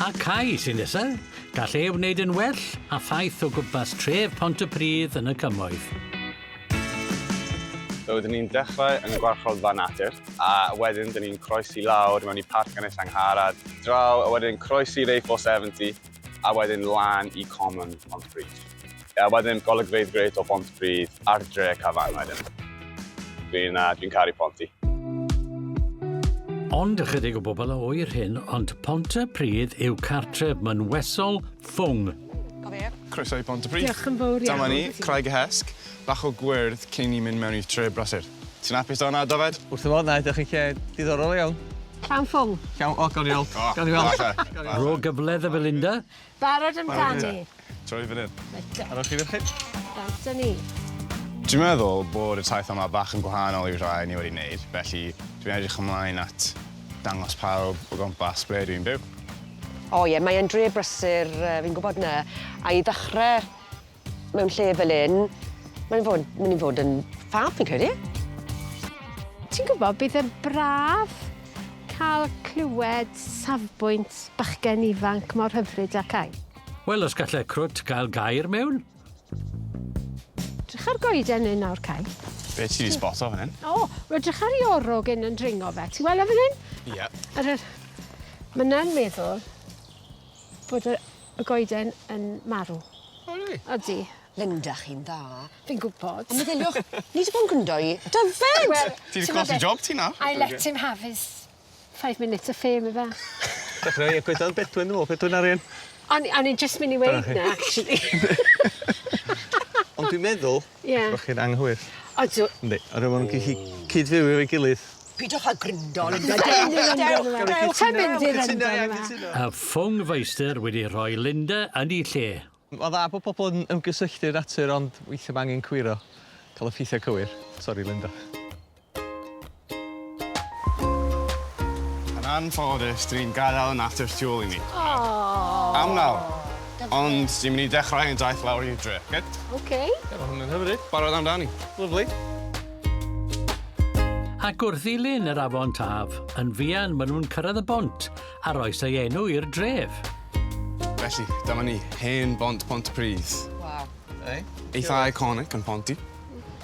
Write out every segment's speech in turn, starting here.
A Cai sy'n nesa. Gall e wneud yn well a thaith o gwmpas tref Pontypridd yn y cymoedd. So, dyn ni'n dechrau yn Gwarchodfa Natur, a wedyn dyn ni'n croesi lawr mewn i Parc Ynys Angharad, draw, a wedyn croesi'r A470, a wedyn lan i Common Pontypridd. A wedyn golygfeydd grêt o Bontypridd a'r dre cyfan wedyn. Dwi'n uh, dwi caru Ponty. Ond ychydig o bobl a ŵyr hyn, ond Pontypridd yw cartref mynwesol ffwng. Croeso i Pontypridd. Diolch yn fawr iawn. Dyma ni, Craig y Hesg. Bach o gwyrdd cyn ni mynd mewn i'r tre brysur. Ti'n hapus 'da hwnna, Dyfed? Wrth fy modd, na, edrych yn lle diddorol iawn. Llawn ffwng. Llawn, o, gawn ni weld. Gawn ni weld. Falle. Rho gyfle iddo fe, Linda. Barod amdani. Troi fan hyn. Reit te. Arwch chi ferched. Bant â ni. Dwi'n meddwl bod y taith yma bach yn gwahanol i'r rhai ni wedi wneud, felly dwi'n edrych ymlaen at dangos pawb o gwmpas ble dwi'n byw. O ie, mae e'n dre brysur, fi'n gwybod 'na. A i ddechre mewn lle fel 'yn, mae'n fod, mynd i fod yn ffab fi'n credu. Ti'n gwybod, bydd e'n braf cael clywed safbwynt bachgen ifanc mor hyfryd â Cai. Wel, os gallai crwt gael gair mewn. Drych ar goeden hyn nawr, Cai. Be ti 'di sboto fan hyn? O, wel drych ar 'i orwg hyn yn dringo fe. Ti'n weld e fan hyn? Ie. Ar yr... Ma' 'na'n meddwl bod y y goeden yn marw. O rili? Odi. Linda, chi'n dda. Fi'n gwybod. Ond meddyliwch, ni 'di bod yn gwrando i Dyfed! Wel... Ti 'di colli job ti nawr. I let him have his five minutes of fame yfe? Dechrau ie gwedodd Bedwyr nôl Bedwyr Arian. O'n i o'n i jyst myn' i weud 'na actually. Ond dwi'n meddwl... Ie. Bo' chi'n anghywir. Odw. Yndi a rŵan ma' nw'n gellu cyd-fyw efo'i gilydd. Pidwch â grindo Linda dewch dewch dewch. Ti'n mynd i ryndo yma. Y ffwng feistr wedi rhoi Linda yn 'i lle. Mae'n dda bod pobl yn ymgysylltu â natur ond weithiau mae angen cywiro, cael y ffeithiau cywir. Sori Linda. Yn anffodus, dyn ni'n gadael y natur tu ôl i ni. Aww. Am nawr. Ond ni'n mynd i dechrau ein daith lawr i'r dre, oce? Oce. Ie, ma' hwn yn hyfryd. Barod amdani. Lyfli. Ac wrth ddilyn yr afon Taf, yn fuan maen nhw'n cyrraedd y bont a roes ei enw i'r dref. Felly, dyma ni, hen bont Pontypridd. Waw. Eitha iconic yn Ponty.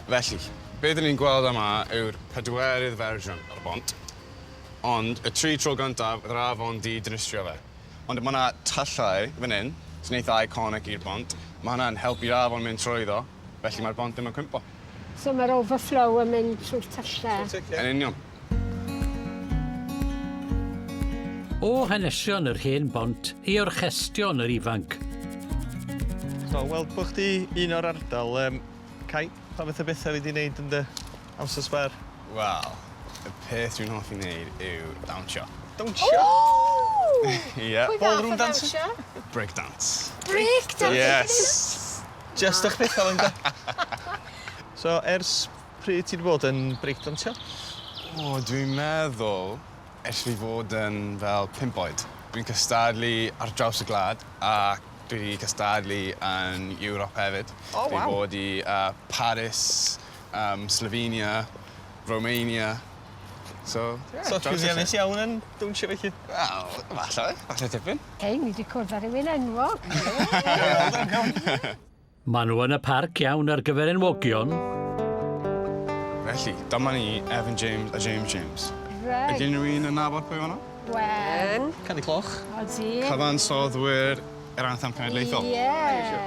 Felly, be dyn ni'n gweld yma yw'r pedwerydd fersiwn o'r bont. Ond y tri tro gyntaf, oedd yr afon 'di dinistrio fe. Ond mae 'na tyllau fan hyn, sy'n eitha iconic i'r bont. Mae hwnna'n helpu'r afon mynd trwyddo, felly mae'r bont ddim yn cwympo. So mae'r overflow yn mynd trwy'r tyllau. Yn union. O hanesion yr hen bont i orchestion yr ifanc. So, weld bo' chdi un o'r ardal, yym, Cai, pa fath o betha fi 'di neud yn dy amser sbâr? Wel, y peth dwi'n hoffi neud yw dawnsio. Dawnsio? Ww! Ie. Pwy fath o ddawnsio? Break dance. Break dance? Yes! Just o'ch petha Linda. So, ers pryd ti 'di bod yn break dansio? O, dwi'n meddwl ers fi fod yn fel pump oed. Dwi'n cystadlu ar draws y gwlad a dwi 'di cystadlu yn Ewrop hefyd. O waw! Dwi bod i yy Paris, yym Slovenia, Romania. So ie. So llwyddiannus iawn yn dawnsio felly? Wel, falle, falle tipyn. Hei, ni 'di cwrdd â rhywun enwog. Maen nhw yn y parc iawn ar gyfer enwogion. Felly, dyma ni, Evan James a James James. Reit. Ydy unrhyw un yn nabod pwy yw nhw? Wel. Canu cloch. Odi. Cyfansoddwyr yr Anthem Cenedlaethol. Ie.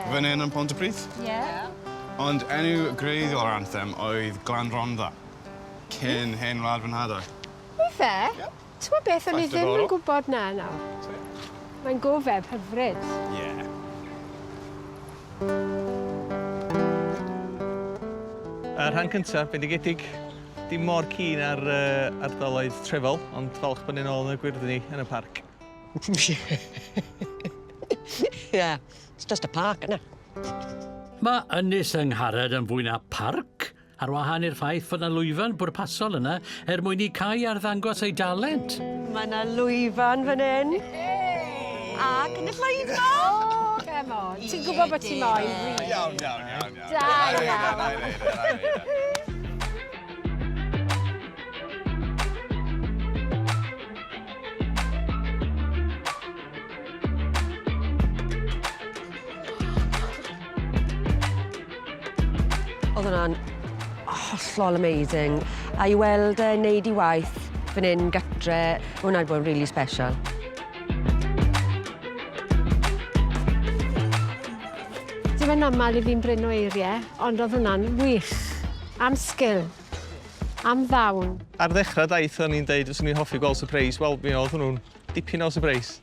Fan hyn yn Pontypridd. Ie. Ond enw gwreiddiol yr anthem oedd Glan Rhondda, cyn hen wlad fy nhadau. Ife? Ie. T'mo' beth o'n i Faith ddim yn diddorol. gwybod 'na nawr. Mae'n gofeb hyfryd. Ie. Y rhan cyntaf, bendigedig. Dim mor keen ar uh, ardaloedd trefol, ond falch bod ni'n ôl yn y gwyrddni yn y parc. yeah, it's just a park, isn't it? Mae Ynys Yngharad yn fwy na parc, ar wahân i'r ffaith fod 'na lwyfan bwrpasol yna er mwyn i Cai arddangos ei dalent. Mae 'na lwyfan fan 'yn. A cynulleidfa! O, come on. Ti'n gwybod bod ti moyn, really. Iawn, iawn, iawn, iawn. Da iawn. Oedd hwnna'n hollol amazing. A i weld e neud 'i waith fan 'yn gytre, ma' hwnna 'di bod yn rili special. Dyw e'n amal i fi'n brin o eirie, ond oedd hwnna'n wych. Am sgil. Am ddawn. Ar ddechrau daith o'n i'n deud fyswn i'n hoffi gweld surprise, wel mi oedd hwnnw'n dipyn o surprise.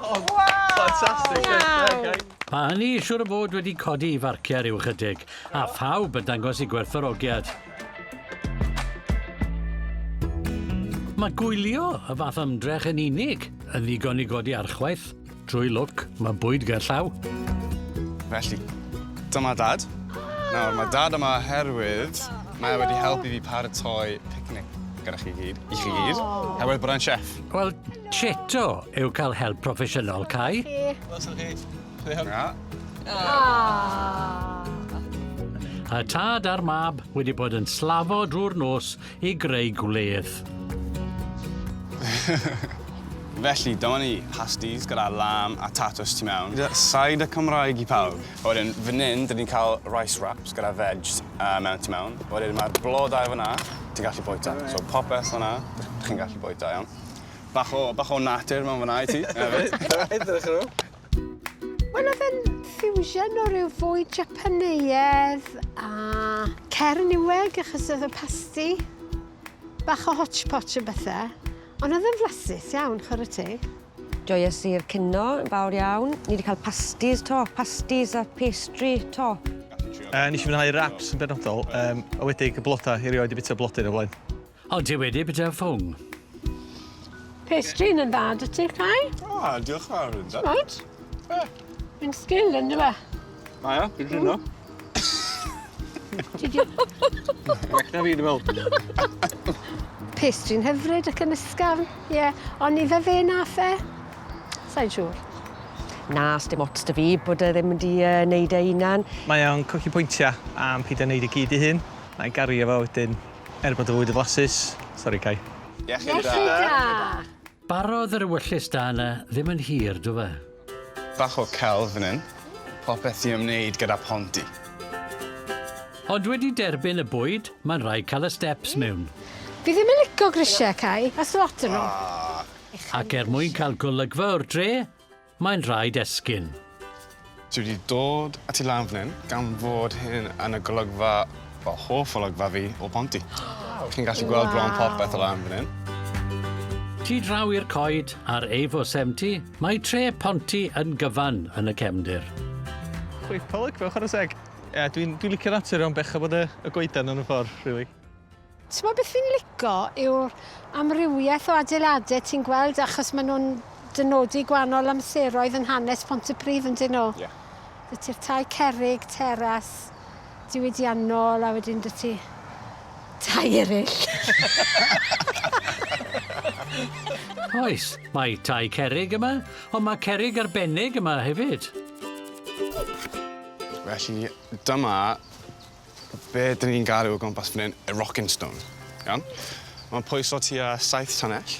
Oh, Fantastic. Wow. Mae hynny siŵr o fod wedi codi i farciau rhyw chydig, a phawb yn dangos eu gwerthfawrogiad. Mae gwylio y fath ymdrech yn unig yn ddigon i godi archwaeth. Drwy lwc, mae bwyd gerllaw. Felly, dyma Dad. Nawr, mae Dad yma oherwydd mae e wedi helpu fi paratoi picnic gyda chi gyd, i chi gyd, oherwydd bod e'n chef. Wel, cheto yw cael help proffesiynol, Kai. Na. Y tad a'r mab wedi bod yn slafo drwy'r nos i greu gwledd. Felly, dyma ni, pasties gyda lamb a tatws tu mewn. Gyda side Cymraeg i pawb. A wedyn, fan hyn, dyn ni'n cael rice wraps gyda veg mewn tu mewn. Wedyn mae'r blodau fyna, ti'n gallu bwyta. So popeth fyna, chi'n gallu bwyta, iawn. Bach o, bach o natur mewn fyna i ti, hefyd. Edrych ar nhw. Wel, oedd e'n fusion o ryw fwyd Japaneaidd a Cerniweg, achos oedd y pasti bach o hodgepodge o bethau. Ond oedd yn flasus iawn, chwarae teg. Joies i'r cino yn fawr iawn. Ni wedi cael pasties to, pasties a pastry to. Nes i fwynhau wraps yn benodol, a wedig y blodau, i erioed i bita blodyn o blaen. Ond ti wedi bita ffwng. Pastry yn dda, dy ti, Kai? O, diolch yn fawr, Linda. Right? Mae'n sgil yn dyfa. Mae o, dwi'n rhywun Ti di... Well na fi, dwi'n meddwl. Pastry'n hyfryd ac yn ysgafn, ie. Yeah. Ond i fe fe nath e? Sa'n siŵr. Na, sdim ots 'da fi bod e ddim wedi neud e hunan. Mae o'n colli pwyntiau am peidio neud i gyd ei hun. Na i gario fo wedyn, er bod y fwyd yn flasus. Sori, Kai. Iechyd da. Iechyd da. Barodd yr ewyllys da yna ddim yn hir, do fe? Bach o celf fan hyn. Popeth i ymwneud gyda Ponty. Ond wedi derbyn y bwyd, mae'n rhaid cael y steps mewn. Fi ddim yn licio grisiau, Kai. A lot yn nhw. Ac er mwyn cael golygfa o'r dre, mae'n rhaid esgyn. Dwi wedi dod at i lan fan hyn, gan fod hyn yn y golygfa, wel, hoff olygfa fi o Ponty. Chi'n gallu gweld bron popeth o lan fan hyn. Tu draw i'r coed ar A470, mae tre Ponty yn gyfan yn y cefndir. Chwip olygfa, chwarae teg. Ie, dwi'n dwi licio natur ond bechod bod y goeden yn y ffordd, really. Ti'n gwybod beth fi'n lico yw'r amrywiaeth o adeiladau ti'n gweld achos maen nhw'n dynodi gwahanol amseroedd yn hanes Pontypridd yn dyn nhw. Ie. Dy ti'r tai cerrig, teras, diwydiannol a wedyn dy ti tai eraill. Oes, mae tai cerrig yma, ond mae cerrig arbennig yma hefyd. Felly, dyma be dyn ni'n galw o gwmpas fan hyn, y rocking stone. Iawn? Mae'n pwyso tua 7 tunnell.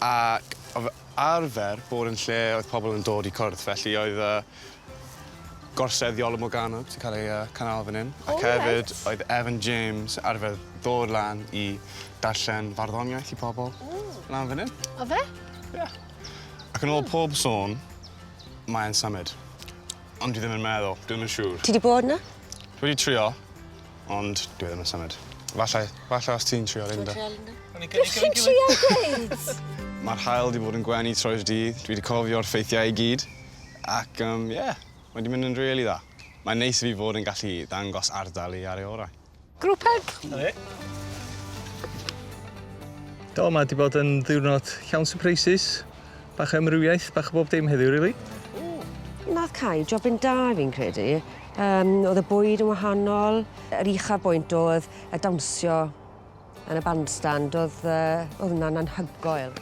Ac oedd arfer bod yn lle oedd pobl yn dod i cwrdd, felly oedd gorsedd Iolo Morgannwg sy'n cael ei cynnal fan hyn. Ac hefyd oedd Evan James arfer ddod lan i darllen farddoniaeth i pobl lan fan hyn. O fe? Ie. Ac yn ôl pob sôn, mae'n symud. Ond dwi ddim yn meddwl, dwi ddim yn siŵr. Ti wedi bod yna? Dwi wedi trio, ond dwi ddim yn symud. Falle, falle os ti'n trio, Linda. Beth chi'n trio gweud? Mae'r haul wedi bod yn gwenu trwy'r dydd. Dwi wedi cofio'r ffeithiau i gyd. Ac, yeah, mae wedi mynd yn really dda. Mae'n neis i fi fod yn gallu ddangos ardal i ar ei orau. Group hug. Do, mae wedi bod yn ddiwrnod llawn surprises. Bach o amrywiaeth, bach o bob dim heddiw, really. Nath Kai jobyn da fi'n credu. Oedd y bwyd yn wahanol. Yr uchafbwynt oedd y dawnsio yn y bandstand. Oedd hwnna'n anhygoel.